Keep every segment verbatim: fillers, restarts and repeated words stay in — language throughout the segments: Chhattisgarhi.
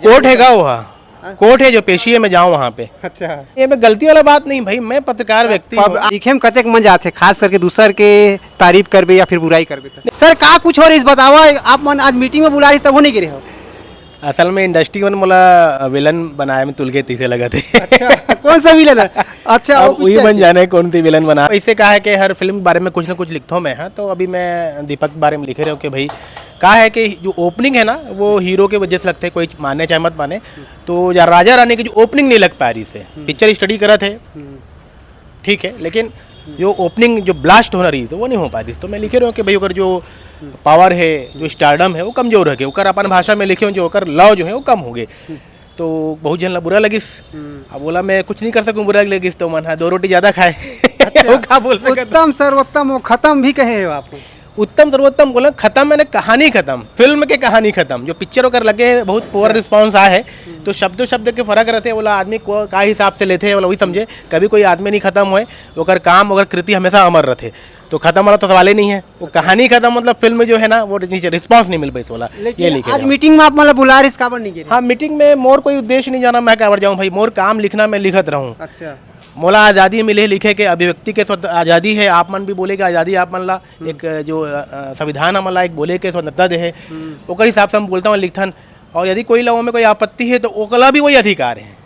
कोर्ट है गा वहाँ। हाँ। कोर्ट है जो पेशी है, मैं जाऊँ वहाँ पे। अच्छा। ये में गलती वाला बात नहीं भाई, मैं पत्रकार व्यक्ति हूँ। लिखे में कतेक मजा आथे, खास करके दूसर के तारीफ करबे या फिर बुराई करबे तो। सर, का कुछ हो रही बतावा, आप मन आज मीटिंग में बुला रही तब नहीं गिरे हो? असल में इंडस्ट्री मन मोला विलन बनाए में तुलगे तीसे लगत है। अच्छा, कौन सा विलन है? अच्छा, अब वो वही पिक्चर बन के। जाने कौन सी विलन बना। ऐसे कहा है कि हर फिल्म के बारे में कुछ ना कुछ लिखता हूँ मैं। हाँ, तो अभी मैं दीपक के बारे में लिख रहे हूँ कि भाई, का है कि जो ओपनिंग है ना, वो हीरो के वजह से लगते, कोई माने चाहे मत माने, तो या राजा रानी की जो ओपनिंग नहीं लग पा रही से। पिक्चर स्टडी करत है, ठीक है, लेकिन जो ओपनिंग, जो ब्लास्ट होना रही, तो वो नहीं हो पा रही। तो मैं लिखे रहे हूँ कि भाई, ओकर जो पावर है, जो स्टारडम है, वो कमजोर है, ओकर अपन भाषा में लिखे हो, जो ओकर लव जो है, वो कम हो गए। तो बहुत झन ला बुरा लगिस। अब बोला, मैं कुछ नहीं कर सकूँ, बुरा लगिस तो मन, हाँ, दो रोटी ज्यादा खाए। वो का बोल सकत। उत्तम सर्वोत्तम, वो खत्म भी कहे हो आप। उत्तम सर्वोत्तम बोला, खत्म मैंने कहानी खत्म, फिल्म के कहानी खत्म। जो पिक्चर ओकर लगे है, बहुत पुअर रिस्पॉन्स आए है। तो शब्दों शब्द के फर्क रहते, बोला आदमी को का हिसाब से लेते हैं, बोला वही समझे। कभी कोई आदमी नहीं खत्म होए, ओकर काम, ओकर कृति हमेशा अमर रहते। तो खत्म वाला तो सवाल ही नहीं है, वो कहानी खत्म, मतलब फिल्म में जो है ना, वो नीचे रिस्पॉन्स नहीं मिल पाई, बोला। लेकिन ये लिखे आज रहे हो। मीटिंग में आप मतलब बुला रहे, इस काबर नहीं गिरे? हाँ, मीटिंग में मोर कोई उद्देश्य नहीं जाना, मैं काबर जाऊँ भाई, मोर काम लिखना, मैं लिखत रहूँ। अच्छा। मोला आज़ादी मिले लिखे के, अभिव्यक्ति के स्वत-, आज़ादी है, आप मन भी बोले के आज़ादी आप मन ला, एक जो, अ, अ, संविधान हमन ला एक बोले के स्वतंत्रता दे है, ओकर हिसाब से हम बोलता हूँ, लिखथन। और यदि कोई ला ओमे कोई आपत्ति है, तो ओकला भी वही अधिकार है।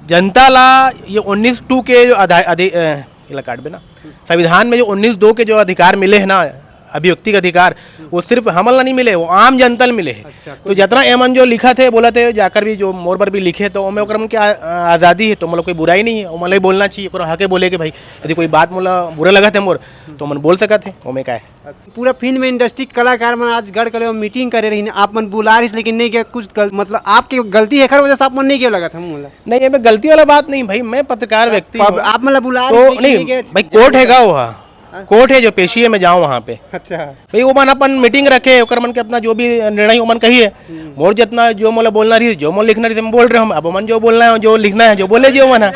जनता ला ये उन्नीस टू के जो अधि-, अधि-, अ, ये ला काटबे ना, संविधान में जो उन्नीस दो के जो अधिकार मिले हैं ना, अभिव्यक्ति के अधिकार, वो सिर्फ हमन ला नहीं मिले, वो आम जनता ला मिले हैं। अच्छा, तो कोई जितना एमन जो लिखत हे, बोलत हे, जाकर भी जो मोर बर भी लिखे, तो ओमे ओकर मन के आ-, आज़ादी है, तो मतलब कोई बुराई नहीं है, ओमन ला ही बोलना चाहिए, ओकर हक है बोले के भाई, यदि कोई बात मोला बुरा लगत है मोर, तो ओमन बोल सकत है, ओमे का है। अच्छा, पूरा फिल्म इंडस्ट्री के कलाकार मन आज गढ़ कले मीटिंग करे रहिन, आप मन बुला रहिस लेकिन नहीं गए, कुछ गल-, मतलब आपके गलती है, एकर वजह से आप मन नहीं गए लगत है मोला। नहीं, एमे गलती वाला बात नहीं भाई, मैं पत्रकार व्यक्ति पब-, हूँ। आप मन ला बुला तो रहिस लेकिन नहीं नहीं गए। भाई, कोर्ट है गा वहाँ। हाँ। कोर्ट है जो पेशी है, मैं जाऊँ वहाँ पे। अच्छा। भाई, वो मन अपन मीटिंग रखे, ओकर मन के अपना जो भी निर्णय ओमन कही है, मोर जितना जो मोला बोलना रही, जो मोला लिखना रही, मैं बोल रहे हूँ। अब ओमन जो बोलना है, जो लिखना है, जो बोले जी ओमन है।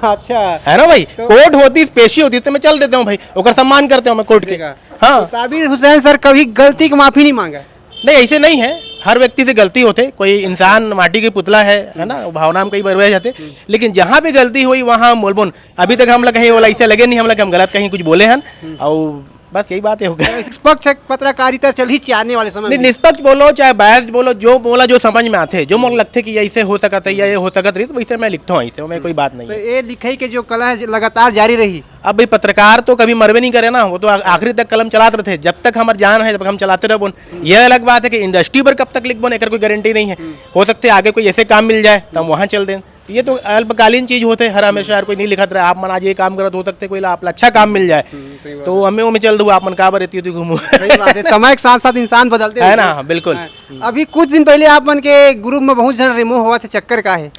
अच्छा। है ना भाई? तो कोर्ट होती, पेशी होती, तो मैं चल देता हूँ भाई, ओकर सम्मान करते हूँ मैं कोर्ट के। ठीक है। हाँ। तो ताबिर हुसैन सर कभी गलती की माफी नहीं मांगा? नहीं, ऐसे नहीं है, हर व्यक्ति से गलती होते, कोई इंसान माटी के पुतला है, है ना, भावना में कई बार बह जाते, लेकिन जहाँ भी गलती हुई वहाँ मोलबोन। अभी तक हमला कहीं वाला ऐसे लगे नहीं, हमला कि हम गलत कहीं कुछ बोले हन, और बस यही बात है, हो गया। निष्पक्ष पत्रकारिता चल ही चाहिए आने वाले समय नहीं, में। निष्पक्ष बोलो चाहे बायस्ड बोलो, जो बोला जो समझ में आते, जो मोला लगते कि ये ऐसे हो सकता है या ये हो सकता रही, तो वैसे मैं लिखता हूँ, ऐसे में कोई बात नहीं तो है। ये लिखाई के जो कला है लगातार जारी रही। अब भाई, पत्रकार तो कभी मरबे नहीं करे ना, वो तो आ-, आखिरी तक कलम चलात रहते, जब तक हमार जान है, जब तक हम चलाते रहबो। ये अलग बात है कि इंडस्ट्री पर कब तक लिखबो, एकर कोई गारंटी नहीं है। हो सकते आगे कोई ऐसे काम मिल जाए, तो हम वहाँ चल दें। तो ये तो अल्पकालीन चीज होते, हर हमेशा हर कोई नहीं लिखत रहे। आप मन आज ये काम करत हो सकते, कोई ला-, आप ला अच्छा काम मिल जाए, हम्म, सही बात तो है। हमें वो में चल दो, आप मन का बर इतनी घूमो। सही बात है, समय के साथ साथ इंसान बदलते है रहते ना, हैं। बिल्कुल। हाँ। अभी कुछ दिन पहले आप मन के ग्रुप में बहुत जन रिमूव हुआ थे, चक्कर का है?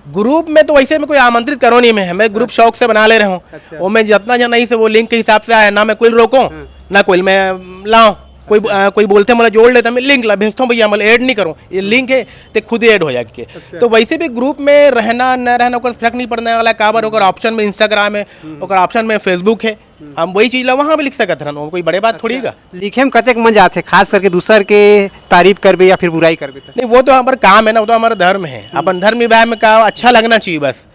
ग्रुप में तो वैसे में कोई आमंत्रित करो नहीं मैं, मैं ग्रुप हाँ। शौक से बना ले रहा हूँ। अच्छा। वो मैं जितना जन नहीं से वो लिंक के हिसाब से आया, ना मैं कोई रोको, हाँ। ना कोई मैं लाऊं। कोई, अच्छा। अ, कोई बोलते मतलब जोड़ लेता, मैं लिंक ला भेजता हूँ भैया, मतलब ऐड नहीं करूँ, ये लिंक है, ते खुद ही ऐड हो जाए के। अच्छा। तो वैसे भी ग्रुप में रहना न रहना ओकर फर्क नहीं पड़ने वाला, काबर ओकर ऑप्शन में इंस्टाग्राम है, ओकर ऑप्शन में फेसबुक है, हम वही चीज ला वहाँ भी लिख सकत हन, वो कोई बड़े बात थोड़ी अच्छा। गा। लिखे में कतेक मजा आथे, खास करके दूसर के तारीफ करबे या फिर बुराई करबे त? नहीं, वो तो हमारा काम है ना, वो तो हमारा धर्म है। अपन धर्म निभाए में का अच्छा लगना चाहिए बस।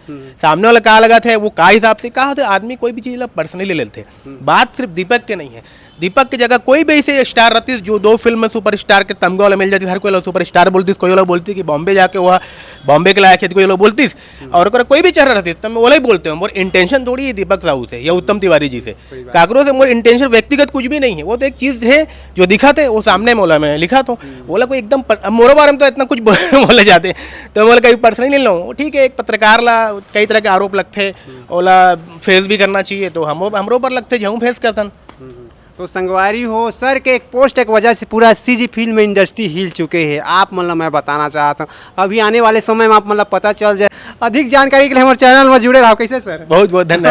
सामने वाला का लगत है, वो का हिसाब से का होते, आदमी कोई भी चीज ला पर्सनली ले लेते। बात सिर्फ दीपक के नहीं है, दीपक की जगह कोई भी ऐसे स्टार रहतीस, जो दो फिल्म में सुपरस्टार के तमगा वाला मिल जाती, हर कोई ला सुपरस्टार बोलतीस, कोई वाला बोलती कि बॉम्बे जाके वह बॉम्बे के लायक है, कोई वाला बोलतीस। और अगर कोई भी चेहरा रहतीस, तो मैं वाला ही बोलते हूँ। मोर इंटेंशन थोड़ी है दीपक साहू से या उत्तम तिवारी जी से, सही बात। काकरो से मोर इंटेंशन व्यक्तिगत कुछ भी नहीं है। वो तो एक चीज है जो दिखाते, वो सामने मोला मैं लिखा तो बोला कोई एकदम पर, अब मोरो बारे में तो इतना कुछ बोले जाते, तो बोला कभी पर्सनली नहीं लूँ। ठीक है, एक पत्रकार ला कई तरह के आरोप लगते, ओला फेस भी करना चाहिए, तो हम हमरो पर लगते, जहूँ फेस करतन। तो संगवारी हो, सर के एक पोस्ट के वजह से पूरा सीजी फिल्म इंडस्ट्री हिल चुके है। आप मन ला मैं बताना चाहता हूँ, अभी आने वाले समय में आप मन ला पता चल जाए। अधिक जानकारी के लिए हमारे चैनल में जुड़े रहो। कैसे सर? बहुत बहुत धन्यवाद।